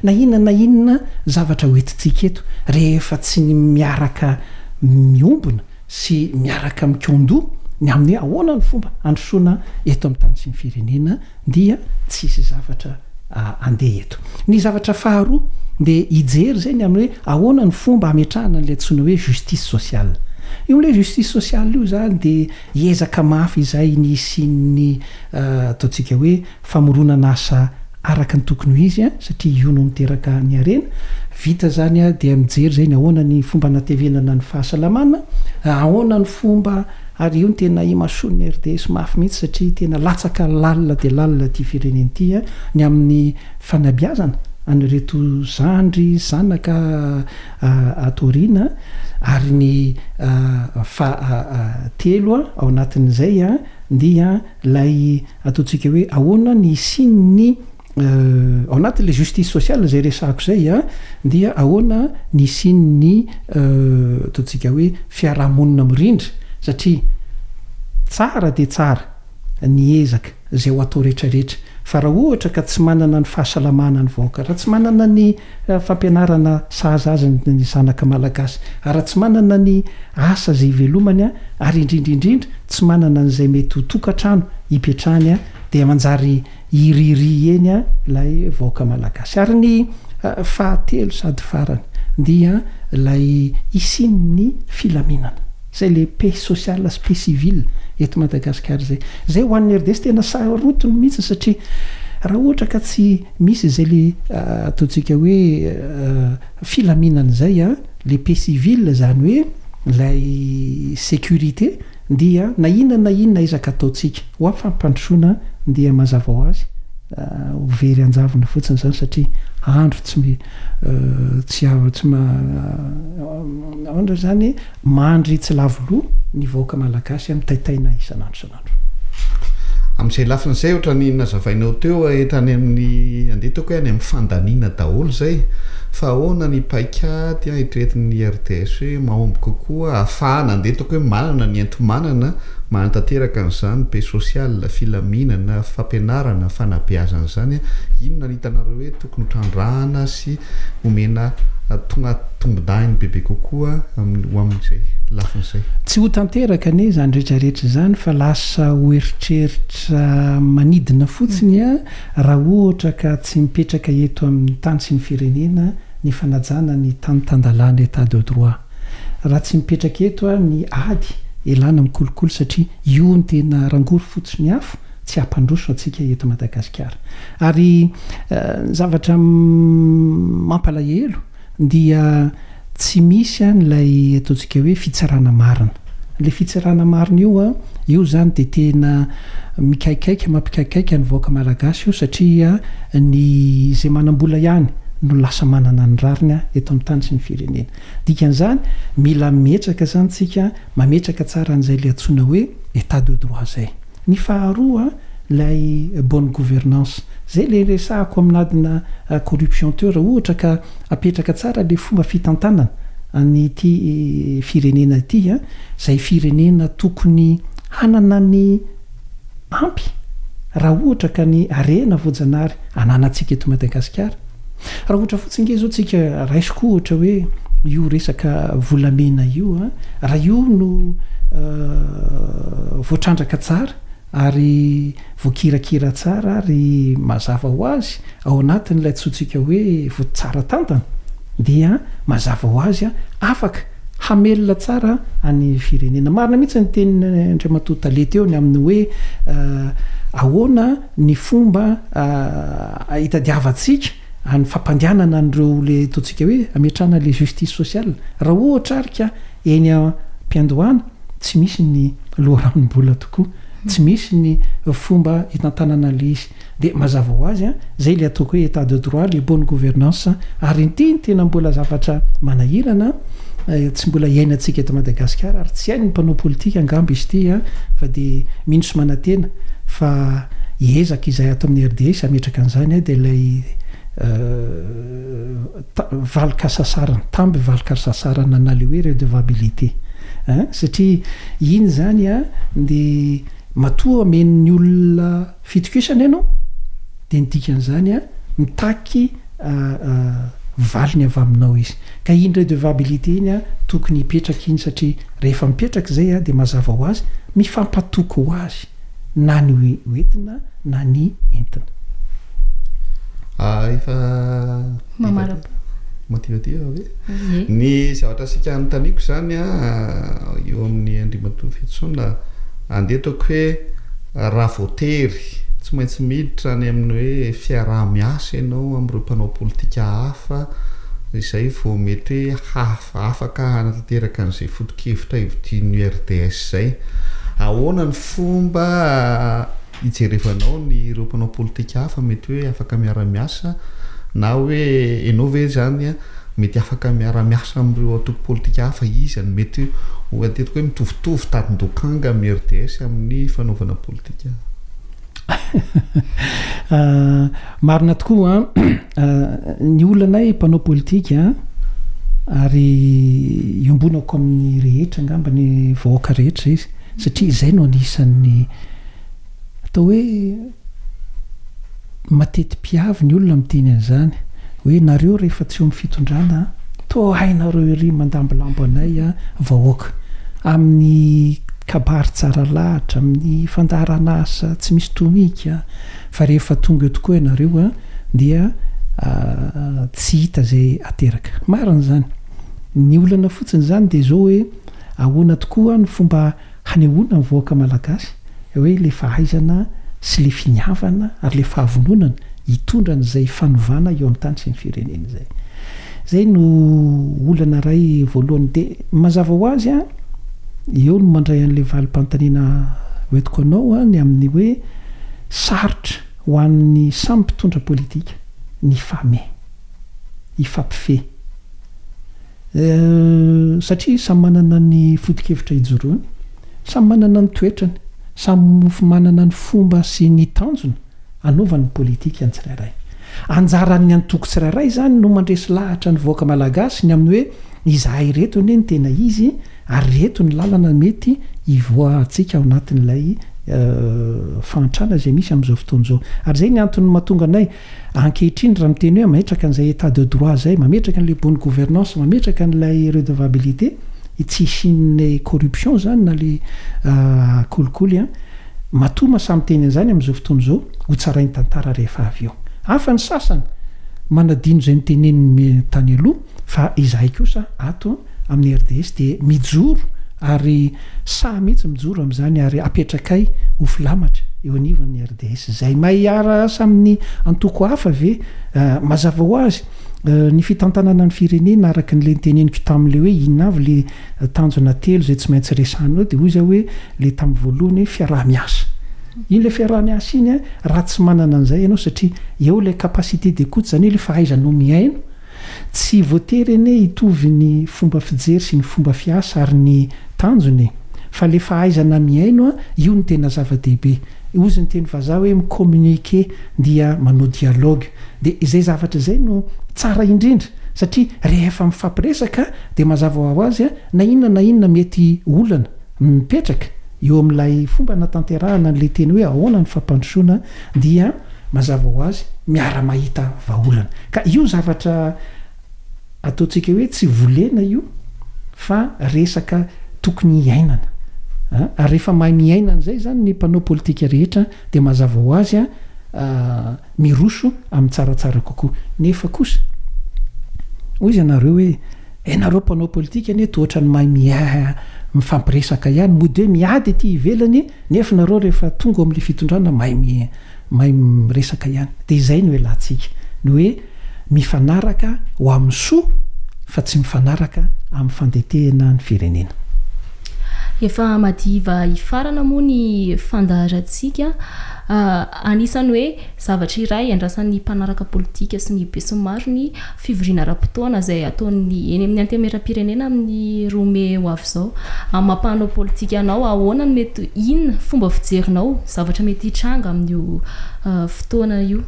Na inona na inona zavatra hoentintsika eto, rehefa tsy ny miaraka miombona sy miaraka mikaon-doha ny amin'ny hoe ahoana ny fomba handrosoana eto amin'ny tany sy ny firenena dia tsy hisy zavatra handeha eto. Ny zavatra faharoa Dia hijery izay ny amin'ny hoe ahoana ny fomba hametrahana an'ilay antsoina hoe justice sociale. Io amin'ilay justice sociale io izany dia hiezaka mafy izay ny hisian'ny ataontsika hoe famoronana asa araka ny tokony ho izy satria io no miteraka ny harena. Vita izany dia mijery izay ny ahoana ny fomba anatevenana ny fahasalamana, ahoana ny fomba ary io no tena imasoan'ny RDS mafy mihitsy satria tena latsaka lalina dia lalina ity firenena ity ny amin'ny fanabeazana an'ireto zandry zanaka ato aoriana ary ny faha telo ao anatin'izay dia ilay ataontsika hoe ahoana ny hisian'ny ao anatin'ilay justice sociale izay resahako izay a dia ahoana ny hisian'ny ataontsika hoe fiarahamonina mirindra satria tsara dia tsara ny ezaka izay ho atao rehetrarehetra fa raha ohatra ka tsy manana ny fahasalamana ny vahoaka, raha tsy manana ny fampianarana sahaza azy ny zanaka malagasy, ary raha tsy manana ny asa izay ivelomany ary indrindra indrindra tsy manana an'izay mety ho tokantrano hipetrahany dia manjary hirihiry eny ilay vahoaka malagasy. Ary ny fahatelo sady farany dia ilay hisian'ny filaminana. Izay le paix sociale sy paix civile eto Madagasikara izay. Izay ho an'ny RDS tena sarotiny mihitsy satria raha ohatra ka tsy misy izay le ataontsika hoe filaminana izay an, le paix civile izany hoe ilay sécurité dia na inona na inona ezaka ataontsika ho amin'ny fampandrosoana dia mazava ho azy ho very an-javona fotsiny izany satria andro tsy tsy tsy Ahoana izany mandry tsy lavo loha ny vahoaka malagasy mitaitaina isan'andro isan'andro. Amin'izay lafiny izay ohatran'ny nazavainao teo hatrany amin'ny andeha ataoko hoe any amin'ny fandaniana daholo izay fa ahoana ny paikady eritreretin'ny RDS hoe mahomby kokoa ahafahana andeha ataoko hoe manana ny enti-manana manatanteraka an'izany paix sociale, filaminana, fampianarana, fanabeazana izany, inona no hitanareo hoe tokony ho trandrahana sy omena tonga tombondahiny bebe kokoa ho amin'izay lafiny izay. Tsy ho tanteraka anie izany rehetra rehetra izany fa lasa ho eritreritra manidina fotsiny raha ohatra ka tsy mipetraka eto amin'ny tany sy ny firenena ny fanajana ny tany tan-dalàna Etat de droit. Raha tsy mipetraka eto ny ady elana amin'ny kolikoly satria io no tena rangory fotsiny afo tsy hampandroso antsika eto Madagasikara. Ary ny zavatra mampalahelo dia tsy misy an'ilay ataontsika hoe fitsarana marina. Ilay fitsarana marina io an, io izany dia tena mikaikaika, mampikaikaika ny vahoaka malagasy io satria ny izay manam-bola ihany no lasa manana ny rariny eto amin'ny tany sy ny firenena. Dikan'izany, mila miezaka izany tsika mametraka tsara an'izay ilay antsoina hoe état de droit izay. Ny faharoa ilay bonne gouvernance. Zay ilay resahako amin'adina corruption teo, raha ohatra ka apetraka tsara ilay fomba fitantanana an'ity firenena ity, izay firenena tokony hanana ny ampy raha ohatra ka ny harena voajanahary ananantsika eto Madagasikara. Raha ohatra fotsiny nge zao tsika raisiko ohatra hoe io resaka volamena io a, raha io no voatrandraka tsara ary voakirakira tsara ary mazava ho azy ao anatin'ilay antsointsika hoe voatsara tantana dia mazava ho azy afaka hamelona tsara any firenena. Marina mihitsy ny tenin'Andriamatoa Tale teo ny amin'ny hoe ahoana ny fomba hitadiavantsika ny fampandehanana an'ireo le ataontsika hoe ametrahana le justice sociale. Raha ohatra ary ka eny am-piandohana tsy misy ny loharanom-bola tokoa, tsy misy ny fomba hitantanana an'ilay izy dia mazava ho azy izay ilay ataoko hoe état de droit, le bonne gouvernance ary ity no tena mbola zavatra manahirana tsy mbola iainantsika eto Madagasikara ary tsy hain'ny mpanao politika angamba izy ity fa dia mino sy manantena fa hiezaka izahay ato amin'ny RDS hametraka an'izany dia ilay valin-kasasarana, tamby valin-kasasarana na ilay hoe redevabilité hein, satria iny izany dia matoa amen'ny olona fitokisana ianao dia ny dikan'izany mitaky valiny avy aminao izy. Ka iny redevabilité iny tokony hipetraka iny satria rehefa mipetraka izay dia mazava ho azy mifampatoky ho azy na ny hoentina na ny entina. Efa. Mativadivaka ve? Ie. Ny zavatra saika anontaniako izany an, eo amin'ny Andriamatoa Fetison, andeha ataoko hoe raha voatery tsy maintsy miditra any amin'ny hoe fiaraha-miasa ianao amin'ireo mpanao politika hafa izay vao mety hoe hafa afaka hanatanteraka an'izay foto-kevitra ividian'ny URDS izay. Ahoana ny fomba hijerevanao ny ireo mpanao politika hafa mety hoe afaka miara-miasa na hoe ianao ve izany mety afaka miara-miasa amin'ireo antoko politika hafa iza no mety ho entiko hoe mitovitovy tadin-dokanga amin'ny RDS amin'ny fanaovana politika? Marina tokoa an! Ny olanay mpanao politika ary iombonako amin'ny rehetra angamba ny vahoaka rehetra izy satria izay no anisan'ny Atao hoe mateti-piavy ny olona miteny an'izany, hoe nareo rehefa tsy eo amin'ny fitondrana an, toa hainareo ery mandambolambo anay an, vahoaka, amin'ny kabary tsara lahatra, amin'ny fandaharan'asa tsy misy tomika, fa rehefa tonga eo tokoa ianareo an, dia tsy hita izay ateraka. Marina izany. Ny olana fotsiny izany dia izao hoe ahoana tokoa ny fomba hanehoana ny vahoaka malagasy hoe ilay fahaizana sy ilay finiavana ary ilay fahavononana hitondra an'izay fanovana eo amin'ny tany sy ny firenena izay. Izay no olana iray voalohany. Dia mazava ho azy an, eo no mandray an'ilay valim-panontaniana hoentiko anao an, ny amin'ny hoe sarotra ho an'ny samy mpitondra politika ny hifamehy, hifampifehy. Satria samy manana ny foto-kevitra ijoroany, samy manana ny toetrany, samy manana ny fomba sy ny tanjona anaovany ny politika ny tsirairay. Anjaran'ny antoko tsirairay izany no mandresy lahatra ny vahoaka malagasy ny amin'ny hoe izahay ireto anie no tena izy ary ireto ny lalana mety hivoahantsika ao anatin'ilay fahantrana izay misy amin'izao fotoana izao. Ary izay ny antony mahatonga anay Ankehitriny raha miteny hoe mametraka an'izay état de droit izay, mametraka an'ilay bonne gouvernance, mametraka an'ilay redevabilité, tsy hisian'ny corruption izany na ilay kolikoly an, matoa mahasahy miteny an'izany amin'izao fotoana izao, ho tsarain'ny tantara rehefa avy eo. Hafa ny sasany manadino izay noteneniny tany aloha fa izahay kosa ato amin'ny RDS dia mijoro ary sahy mihitsy mijoro amin'izany ary apetrakay ho filamatra eo anivon'ny RDS. Izay mahay hiara-asa amin'ny antoko hafa ve? Mazava ho azy, ny fitantanana ny firenena araka an'ilay noteneniko tamin'ilay hoe inona avy ilay tanjona telo izay tsy maintsy resahina eo dia hoy izaho hoe ilay tamin'ny voalohany hoe fiaraha-miasa. Iny ilay fiaraha-miasa iny raha tsy manana an'izay ianao satria eo ilay capacité d'écoute izany hoe ilay fahaizanao mihaino, Tsy voatery anie hitovy ny fomba fijery sy ny fomba fiasa ary ny tanjona e! Fa le fahaizana mihaino an, io no tena zava-dehibe. Hozy ny teny vazaha hoe mi-communiquer dia manao dialogue. Dia izay zavatra izay no tsara indrindra satria rehefa mifampiresaka dia mazava ho azy na inona na inona mety olana mipetraka eo amin'ilay fomba anatanterahana an'ilay teny hoe ahoana ny fampandrosoana dia mazava ho azy miara-mahita vahaolana. Ka io zavatra ataontsika hoe tsy volena io fa resaka tokony hiainana. Ary rehefa mahay miaina an'izay izany ny mpanao politika rehetra dia mazava ho azy miroso amin'ny tsaratsara kokoa. Nefa kosa, hoy izy ianareo hoe, ianareo mpanao politika anie toa ohatran'ny mahay miaha mifampiresaka ihany, mody hoe miady aty ivelany Nefa nareo rehefa tonga ao amin'ilay fitondrana mahay mahay miresaka ihany. Dia izay no ialatsika. Ny hoe mifanaraka ho amin'ny soa fa tsy mifanaraka amin'ny fandetehana ny firenena. Efa madiva hifarana moa ny fandaharantsika. Anisan'ny hoe zavatra iray andrasan'ny mpanaraka politika sy ny besinimaro ny fivoriana ara-potoana izay ataon'ny eny amin'ny Antenimierampirenena amin'ny roa mey ho avy izao. Amin'ny maha mpanao politika anao, ahoana no mety, inona fomba fijerinao zavatra mety hitranga amin'io fotoana io?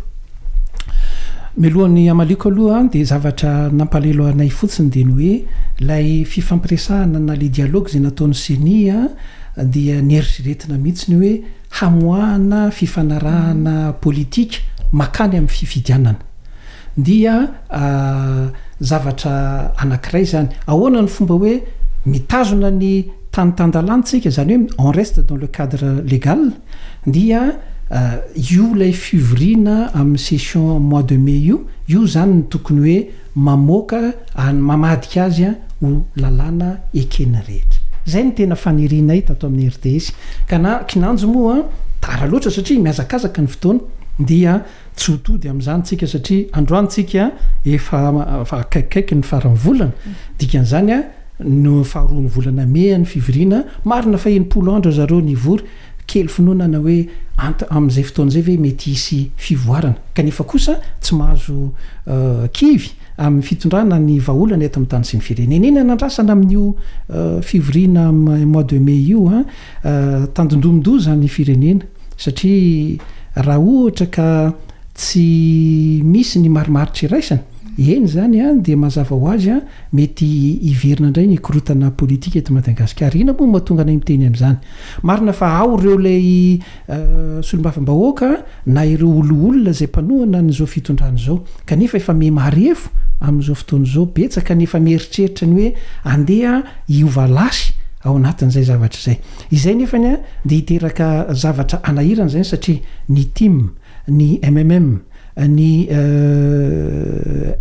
Mialohan'ny hamaliako aloha dia zavatra nampalahelo anay fotsiny dia ny hoe ilay fifampiresahana na ilay dialogue izay nataon'ny ceni dia nieritreretina mihitsy ny hoe hamoahana fifanarahana politika makany amin'ny fifidianana. Dia zavatra anankiray izany. Ahoana ny fomba hoe mitazona ny tany tan-dalàna tsika, izany hoe on reste dans le cadre légal, dia. io ilay fivoriana amin'ny session mois de mai io, io izany no tokony hoe mamoaka any mamadika azy ho lalàna eken'ny rehetra. Izay no tena fanirianay tato amin'ny RTS. Ka na kinanjo moa tara loatra satria mihazakazaka ny fotoana dia tsy ho tody amin'izany tsika satria androany tsika efa akaikikaiky ny faran'ny volana. Dikan'izany no faharoan'ny volana mey ny fivoriana, marina fa 60 andro zareo nivory, kely finoana na hoe ant amin'izay fotoana izay ve mety hisy fivoarana kanefa kosa tsy mahazo kivy amin'ny fitondrana ny vahaolana eto amin'ny tany sy ny firenena. Inona no andrasana amin'io fivoriana amin'ny mois de mai io an? Tandindomin-doza ny firenena satria raha ohatra ka tsy misy ny marimaritra iraisana, eny izany an, dia mazava ho azy an, Mety hiverina indray ny korontana politika eto Madagasikara. Inona moa no mahatonga anay miteny amin'izany? Marina fa ao ireo ilay solombavambahoaka na ireo ololona izay mpanohana an'izao fitondrana izao. Kanefa efa miha-marefo amin'izao fotoana izao. Betsaka ny efa mieritreritra ny hoe andeha hiova lasy ao anatin'izay zavatra izay. Izay nefany dia hiteraka zavatra hanahirana izany satria ny tim, ny mmm, ny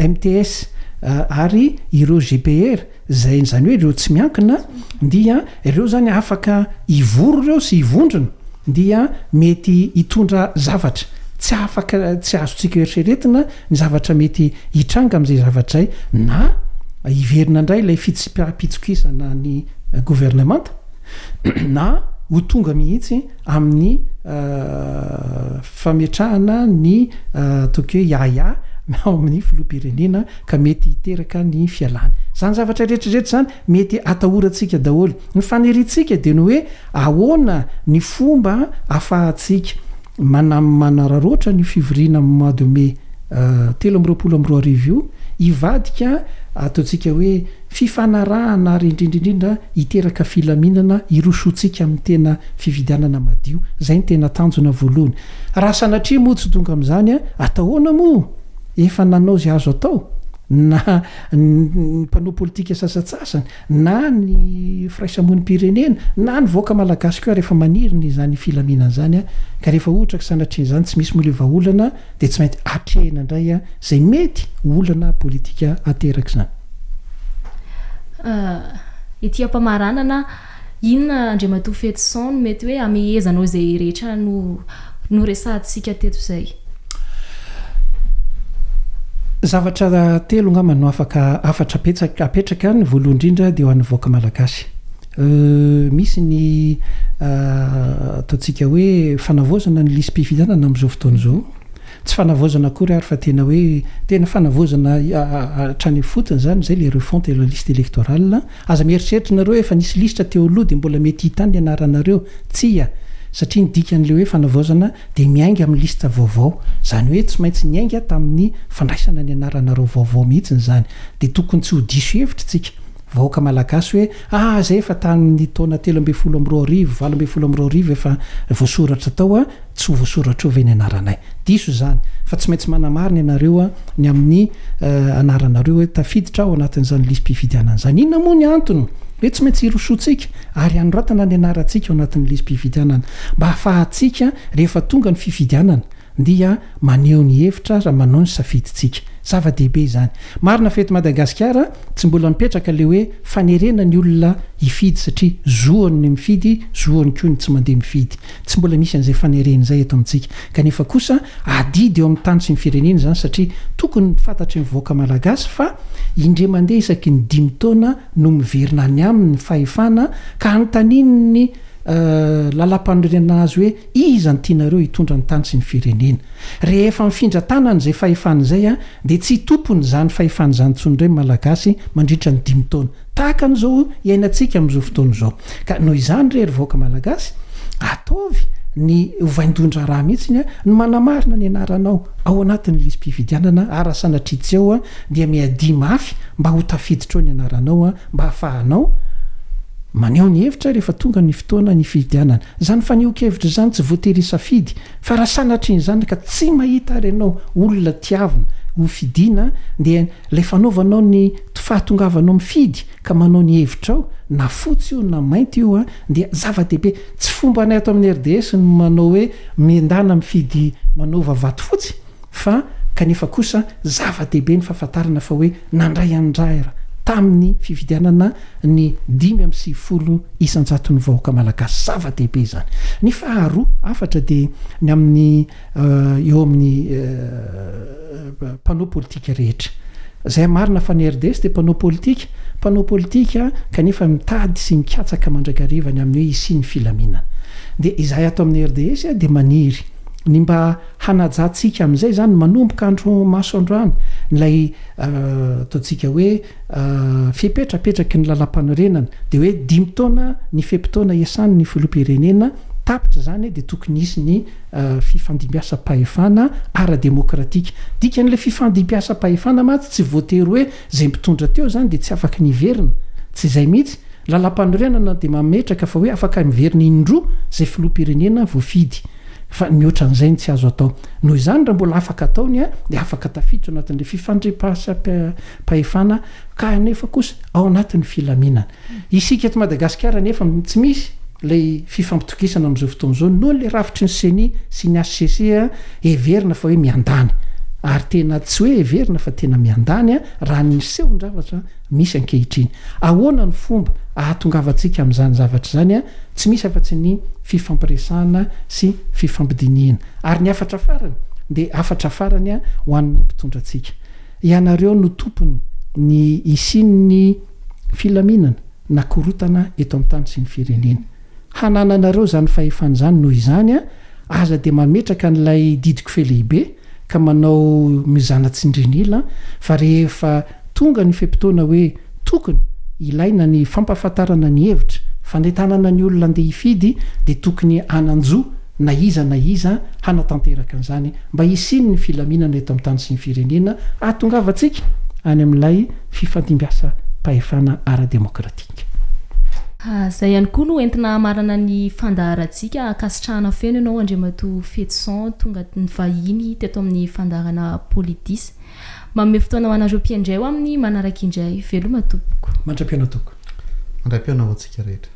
MTS ary ireo GPR izay izany hoe ireo tsy miankina dia ireo izany afaka hivory ireo sy hivondrona dia mety hitondra zavatra tsy afaka tsy azontsika eritreretina ny zavatra mety hitranga amin'izay zavatra izay na hiverina indray ilay fitsipaham-pitsokisana ny governemanta na ho tonga mihitsy amin'ny Fametrahana ny ataoko hoe ahiahy ao amin'ny filoham-pirenena ka mety hiteraka ny fialany. Izany zavatra rehetra rehetra izany mety atahorantsika daholo. Ny faniriantsika dia ny hoe ahoana ny fomba afahantsika manararaotra an'io fivoriana amin'ny mois de mai 2023 io hivadika ataontsika hoe Fifanarahana ary indrindra indrindra hiteraka filaminana hirosoantsika amin'ny tena fifidianana madio. Izay no tena tanjona voalohany. Raha sanatria moa tsy tonga amin'izany, atahoana moa? Efa nanao izay azo atao na ny mpanao politika sasantsasany, na ny firaisamonim-pirenena, na ny vahoaka malagasy koa ary efa maniry ny izany filaminana izany ka rehefa ohatra ka sanatria izany tsy misy moa ilay vahaolana dia tsy maintsy atrehina indray izay mety ho olana politika aterak'izany. Ety am-pamaranana, inona Andriamatoa Fetison no mety hoe hamehezanao izay rehetra noresahantsika teto izay? Zavatra telo angamba no afaka hafatra apetraka, ny voalohany indrindra dia ho an'ny vahoaka malagasy. Misy ny ataontsika hoe fanavaozana ny lisi-pifidianana amin'izao fotoana izao. Tsy fanavaozana akory ary fa tena hoe tena fanavaozana hatrany ifotony izany, izay ilay refonte de la liste électorale. Aza mieritreritra nareo hoe efa nisy lisitra teo aloha dia mbola mety hita any ny anaranareo. Tsia! Satria ny dikan'ilay hoe fanavaozana dia miainga amin'ny liste vaovao. Izany hoe tsy maintsy niainga tamin'ny fandraisana ny anaranareo vaovao mihitsy izany. Dia tokony tsy ho diso hevitra isika vahoaka malagasy hoe ah izay efa tamin'ny taona 2013, 2018 efa voasoratra tao Tsy ho voasoratra eo ve ny anaranay? Diso izany, fa tsy maintsy manamarina ianareo ny amin'ny anaranareo hoe tafiditra ao anatin'izany lisi-pifidianana izany. Inona moa ny antony hoe tsy maintsy hirosoantsika ary hanoratana ny anarantsika ao anatin'ny lisi-pifidianana? Mba hahafahantsika rehefa tonga ny fifidianana dia maneho ny hevitra ary manao ny safidintsika. Zava-dehibe izany. Marina fa eto Madagasikara tsy mbola mipetraka ilay hoe fanerena ny olona hifidy satria zoany ny mifidy, zoany koa ny tsy mandeha mifidy. Tsy mbola misy an'izay fanerena izay eto amintsika. Kanefa kosa adidy eo amin'ny tany sy ny firenena izany satria tokony fantatry ny vahoaka malagasy fa indray mandeha isaky ny dimy taona no miverina any aminy ny fahefana ka anontanian'ny lalàmpanorenana azy hoe iza no tianareo hitondra ny tany sy ny firenena. Rehefa mifindra tanana izay fahefana izay dia tsy tompony izany fahefana izany intsony indray ny malagasy mandritra ny dimy taona. Tahaka an'izao iainantsika amin'izao fotoana izao. Ka noho izany re ry vahoaka malagasy, ataovy ny ho vaindohan-draharaha mihitsy ny manamarina ny anaranao ao anatin'ny lisi-pifidianana ary raha sanatria tsy ao dia miadia mafy mba ho tafiditra ao ny anaranao mba hahafahanao maneho ny hevitra rehefa tonga ny fotoana ny fifidianana. Izany fanehoan-kevitra izany tsy voatery hisafidy fa raha sanatrian'izany ka tsy mahita ary ianao olona tiavina, ho fidiana dia ilay fanaovanao ny fahatongavanao mifidy ka manao ny hevitrao na fotsy io na mainty io a dia zava-dehibe. Tsy fombanay ato amin'ny RDS ny manao hoe miendana mifidy manaova vato fotsy fa kanefa kosa zava-dehibe ny fahafantarana fa hoe nandray andraira tamin'ny fifidianana ny 95 isan-jaton'ny vahoaka malagasy. Zava-dehibe izany. Ny faharoa hafatra dia ny amin'ny eo amin'ny mpanao politika rehetra. Izay marina fa ny RDS dia mpanao politika, mpanao politika kanefa mitady sy mikatsaka mandrakariva ny amin'ny hoe hisian'ny filaminana. Dia izahay ato amin'ny RDS dia maniry ny mba hanajantsika amin'izay izany manomboka andro maso androany ilay ataontsika hoe fepetra apetraky ny lalàmpanorenana dia hoe dimy taona ny fe-potoana iasan'ny filoham-pirenena, tapitra izany dia tokony hisy ny fifandimbiasam-pahefana ara-demokratika. Dikan'ilay fifandimbiasam-pahefana mantsy tsy voatery hoe izay mpitondra teo izany dia tsy afaky ny hiverina. Tsy izay mihitsy. Ny lalàmpanorenana dia mametraka fa hoe afaka miverina indroa izay filoham-pirenena voafidy. Fa ny mihoatra an'izay no tsy azo atao. Noho izany raha mbola afaka atao ny dia afaka tafiditra ao anatin'ilay fifandrimpasam-pahefana kanefa kosa ao anatin'ny filaminana. Isika eto Madagasikara anefa tsy misy ilay fifampitokisana amin'izao fotoana izao noho ilay rafitry ny ceni sy ny hcc heverina fa hoe miandany ary tena tsy hoe heverina fa tena miandany raha ny sehon-javatra misy ankehitriny. Ahoana ny fomba ahatongavantsika amin'izany zavatra izany? Tsy misy afa-tsy ny fifampiresahana sy fifampidinihina. Ary ny hafatra farany dia hafatra farany ho an'ny mpitondra antsika. Ianareo no tompony ny hisian'ny filaminana na korotana eto amin'ny tany sy ny firenena. Hanananareo izany fahefana izany noho izany aza dia mametraka an'ilay didiko fe lehibe ka manao mizana tsindrin'ila fa rehefa tonga ny fe-potoana hoe tokony ilaina ny fampahafantarana ny hevitra, fanentanana ny olona andeha hifidy dia tokony hanan-jo na iza na iza hanatanteraka an'izany mba hisian'ny filaminana eto amin'ny tany sy ny firenena hahatongavantsika any amin'ilay fifandimbiasam-pahefana ara-demokratika. Izay ihany koa no entina hamarana ny fandaharantsika. Ankasitrahana feno ianao Andriamatoa Fetison tonga nivahiny teto amin'ny fandaharana Politis. Manome fotoana ho anareo mpihaino indray ho amin'ny manaraka indray. Veloma tompoko. Mandra-pihaona tompoko. Mandra-pihaona ho antsika rehetra.